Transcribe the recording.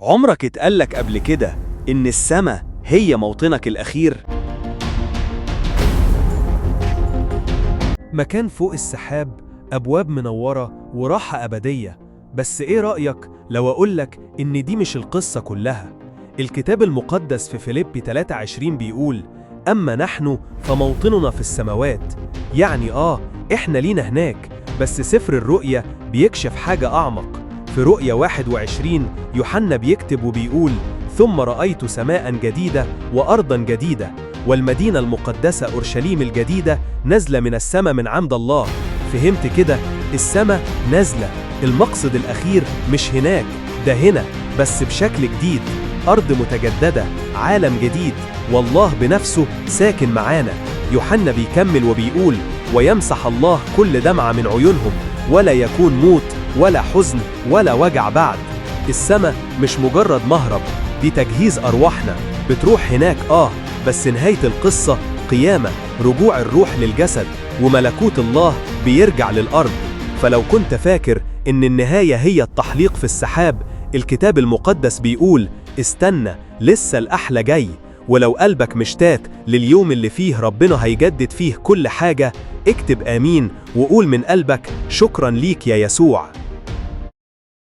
عمرك اتقالك قبل كده إن السما هي موطنك الأخير؟ مكان فوق السحاب، أبواب منورة وراحة أبدية. بس إيه رأيك لو أقولك إن دي مش القصة كلها؟ الكتاب المقدس في فيليبي 3:20 بيقول: أما نحن فموطننا في السماوات. يعني إحنا لينا هناك، بس سفر الرؤيا بيكشف حاجة أعمق. في رؤيا 21 يوحنا بيكتب وبيقول: ثم رأيت سماء جديدة وأرضا جديدة، والمدينة المقدسة أورشليم الجديدة نازلة من السماء من عند الله. فهمت كده؟ السماء نازلة، المقصد الأخير مش هناك، ده هنا، بس بشكل جديد، أرض متجددة، عالم جديد، والله بنفسه ساكن معانا. يوحنا بيكمل وبيقول: ويمسح الله كل دمعة من عيونهم، ولا يكون موت ولا حزن ولا وجع بعد. السماء مش مجرد مهرب، دي تجهيز أرواحنا، بتروح هناك بس نهاية القصة قيامة، رجوع الروح للجسد، وملكوت الله بيرجع للأرض. فلو كنت فاكر إن النهاية هي التحليق في السحاب، الكتاب المقدس بيقول: استنى، لسه الأحلى جاي. ولو قلبك مشتاق لليوم اللي فيه ربنا هيجدد فيه كل حاجة، اكتب آمين وقول من قلبك: شكرا ليك يا يسوع.